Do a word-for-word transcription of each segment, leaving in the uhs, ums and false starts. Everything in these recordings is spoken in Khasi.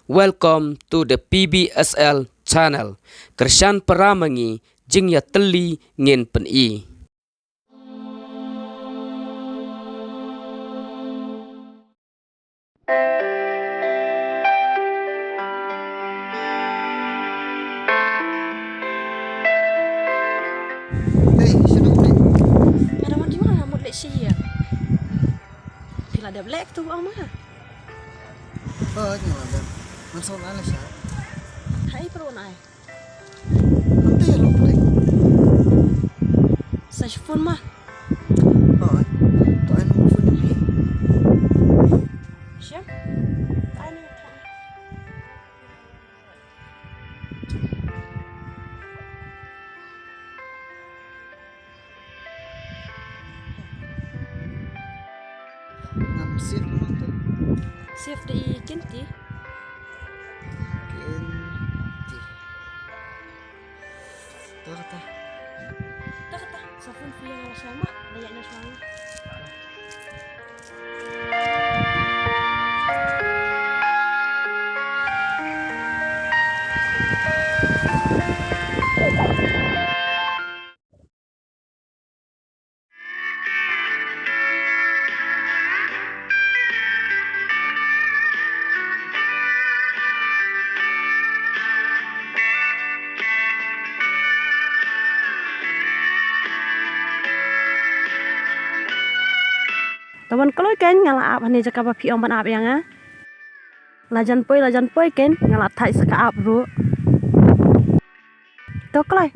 Welcome to the P B S L channel. Kyrshan para ma ngi, jingïatylli ngin pyni. Hey, sino ni? Ada mati mana mut lek sih ya. Pila dep lek tu ama. Oh, ni ada. Masuk mana sih? Hai perlu nai. Ante lo play. Sa shi phone ma. Oi. To ai number phone ni. Shem. Ai ni. Ngam save ma to. Save da i Kinti. Kinti. Ta kata. Ta kata. Sa phone phi ïa nga shuwa ma. Da ïa nga shuwa. To ban kloi kein nga la ap hangne jaka ba phi ong ban ap ïa nga. La jan poi, la jan poi kein nga la thait sa ka ap ruh. To kloi.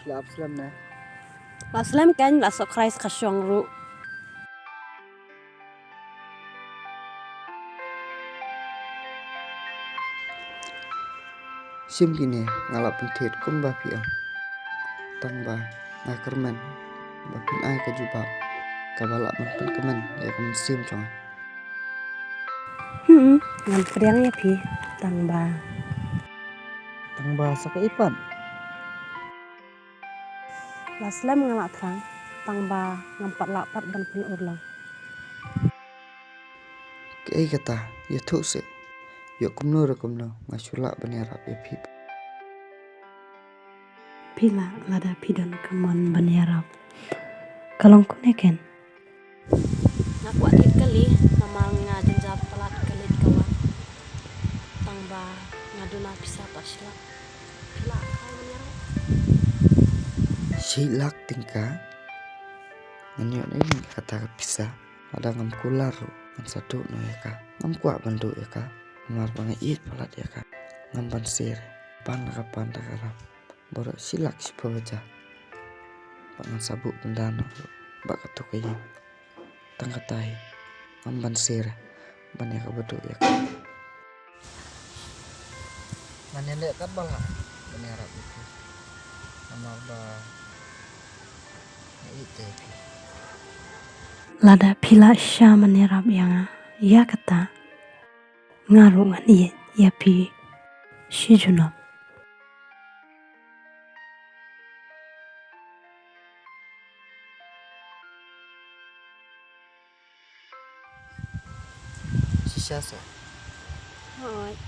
La ap slem ne? La slem kein, la subscribe ka shong ruh. Shim kine nga la pynthied kumba phi ong. Tang ba nga kyrmen ba phin ai ka jubab kaba lah ban pynkmen ïa ka mynsiem jong nga. Hmm, ngan pdiang ïa phi tang ba. Tang ba sa kaei pat? La slem nga la thrang tang ba ngam pat lah pat ban pynurlong. Kaei kata, ïathuh seh. Ïoh kumno re kumno nga shu lah ban ïarap ïa phi. Phi lah lada phi don ka mon ban ïarap. Ka long kumne kein. Nga kwah thied kali namar nga jynjar palat ka leit ka wan. Tang ba nga duna pisa pat shi lak. Phi lah ban ïarap. Shi lak tyngka. Ngan ïoh na ïa kata ka pisa. Lada ngam kular ruh ngan sa duh noh ïa ka. Ngam kwah ban duh ïa ka namar ba nga ïeit palat ïa ka. Ngam ban share. Pan da ka pan da ka rap. Baroh shi lak shiphew hajar. Ba ngan sa buh bynda noh ruh ba katu ka ïing. Tang kata hi ngam ban share ban ïa kaba duh ïa ka. Ngan ïaleh katba lah ban ïarap ïa phi. Namar ba nga ïeit ïa phi. Lada phi lah shisha ban ïarap ïa nga ïa kata, nga ruh ngan ïeit ïa phi shi junom. Shisha seh. Hooid.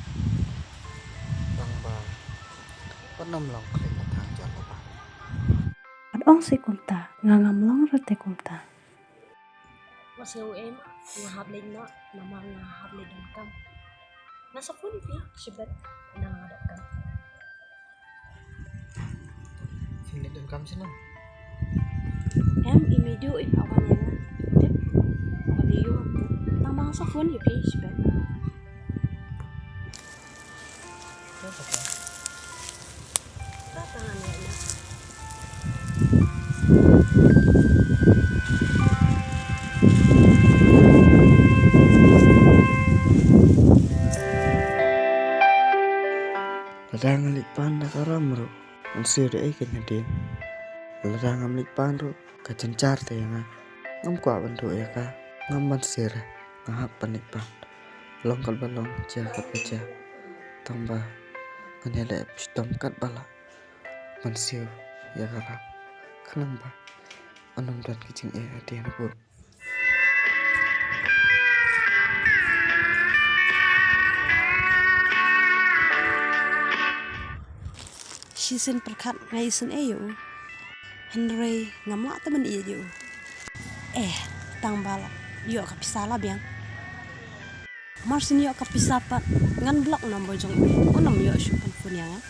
Tang ba pat nym long khlem la thang jong la ba. Pat ong seh kumta, nga ngam long rete kumta. Nga sngew em, nga hap leit noh, namar nga hap leit donkam. Nga sa phone phi shibit, nga nga donkam. Phi leit donkam shano? Em, i Midu i pa wan ïa nga. Tip. Wan ïa u. Tang ba nga sa phone ïa phi shibit. Lada nga leit pan da ka ram ruh, ngan siew da ei kein hadien. Lada ngam leit pan ruh ka jynjar te ïa nga. Ngam kwah ban duh ïa ka. Ngam ban sir, nga hap ban leit pan. Long katba long, jia katba jia. Tangba ngan ïaleh shitom katba lah ban siew ïa ka rap. Khnang ba un ym don ki jingeh hadien nabud. Shisien pyrkhat nga isynei ïa u. Hynrei ngam lah te ban ïeit ïa u. Eh, tang ba la ïoh ka pisa la biang. Mar shu ïoh ka pisa pat ngan block number jong u. Un ym ïoh shuh ban phone ïa nga.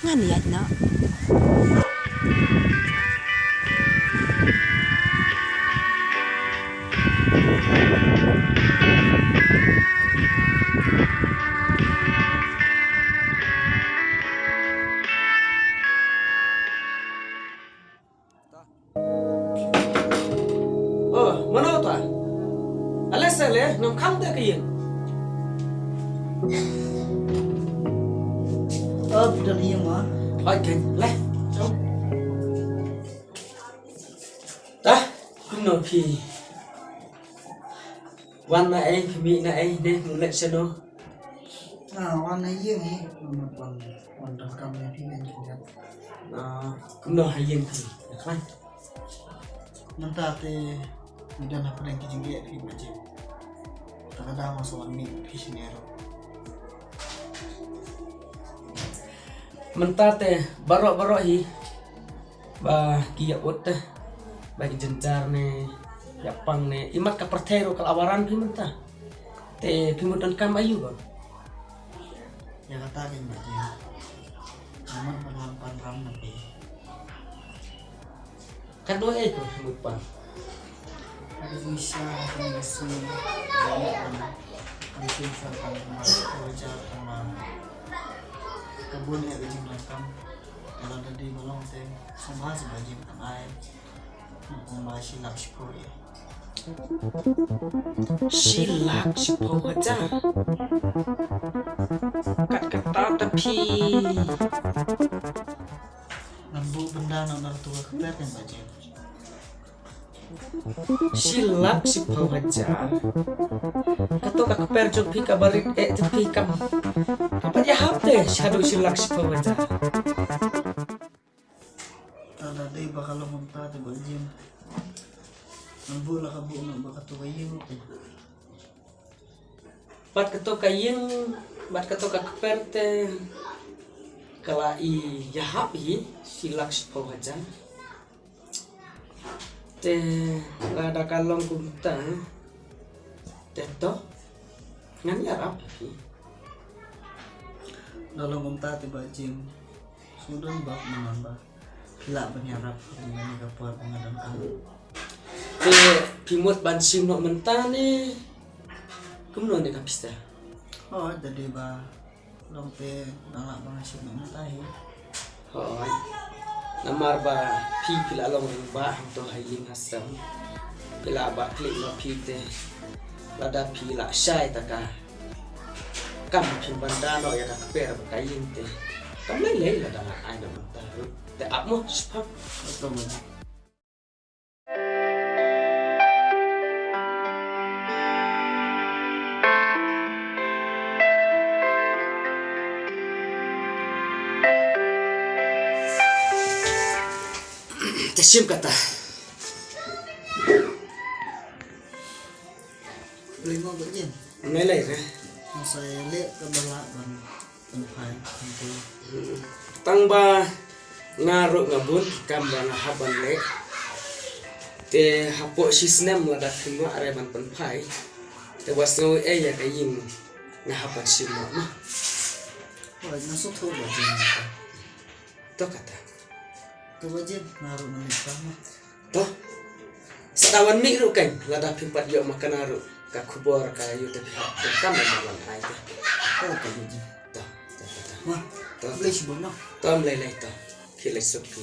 Ngan ïaid noh. Oh, mano ta? Ale sa le, ngam kham te ka ïing. Oh, phi don ïing ma. Oi, kan, le. Jom. Ta, kumno phi? Wan na ei, phi mih na ei, ne, mut leit shano? Ah, wan na ïing hi, mut wan, wan donkam ïa phi, wan jingïat. Ah, kumno ha ïing phi? Ïa khlaiñ. Mynta te ngi don hapdeng ki jingeh phi Bah Jim. Ta ka daw nga sa wan mih phi shane ruh. Mynta te baroh baroh hi ba ki ïa ud te, ba ki jynjar ne ïa pang ne, imat ka pyrthei ruh ka la waran phi mynta. Te phi mut donkam aïu ba? Ïa kata kein Bah Jim. Imat ba ngan pan ram na phi. Katno ei ko mut pan? Ka pisa ka pisa ka pisa ka pisa ka pisa ka bun ei ka jingdonkam. Ka la da dei ba long te sngewbha sngewbha jingdonkam ai. Kumba shi lak shiphew ei. Shi lak shiphew hajar. Kat kata ta phi. Ngan buh bynda na, na tu ka kper kan Bah Jim. Shi lak shiphew hajar. Kato ka kper jong phi kaba rit eh te phi kam. Kaba ïahap te shaduh shi lak shiphew hajar. Ta la dei ba ka long kumta te Bah Jim. Ngan buh la ka buh na ba kato ka ïing te. Bad kato ka ïing, bad kato ka kper te ka la i ïahap hi shi lak shiphew hajar. Te lada ka long kumta te to ngan ïarap hi. Da long kumta te Bah Jim. Sngewdon ba, mano ba phi lah ban ïarap ha kane ka por ba nga donkam. Te phi mut ban shim noh mynta ne kumno ne ka pisa? Oh, da dei ba long te nga lah ban shim noh mynta hi. Hooid. Namar ba phi, phi la long rangbah hangto ha ïing ha sem. Phi lah ba klik ma phi te. Lada phi lah shai ta ka kam, phin ban da noh ïa ka kper bad ka ïing te. Kam lei lei lada nga ai noh mynta ruh. Te ap mo, shipang. Te shim kata. Lei mo Bah Jim. Ngai lei re. Nga sa ïaleh kaba lah ban pynphai. Tang ba nga ruh nga bun kam ba nga hap ban leh. Te hapoh shi snem lada phim lah re ban pynphai, te wat sngew ei ïa ka ïing nga hap ban shim noh ma. Oi, nga sngewthuh Bah Jim. To kata. To Bah Jim, nga ruh ngan leit ma. To. Sa da wan mih ruh kan, lada phim pat ïoh ma kane ruh ka khubor ka ïoh te phi hap te kam ban wan ai te. To, to Bah Jim. To, to, to, to. Ma, to. Lei shibun ma. To, lei lei to. Ki lei suk ki.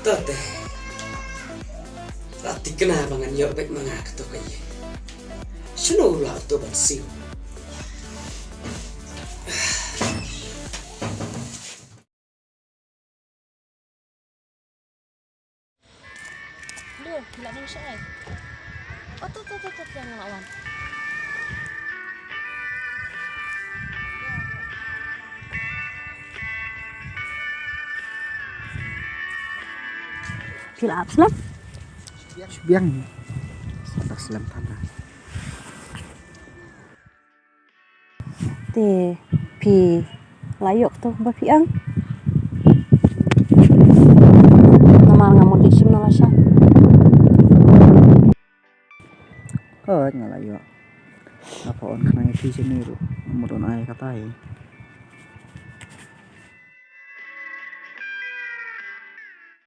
To te. La thikna ba ngan ïoh beit ma nga kato ka ïing. Shano u lah uto ban siew? Phi la don shaei? Oh, to, to, to, to, to, nga la wan. Phi la ap slem? Shu biang. Sa da slem than da. Te phi la ïoh to ba phi ang. Namar nga mut dei shim na la sha. Hooid nga la ïoh. Nga pha on khnang ïa phi shane ruh. Nga mut on ai kata hi.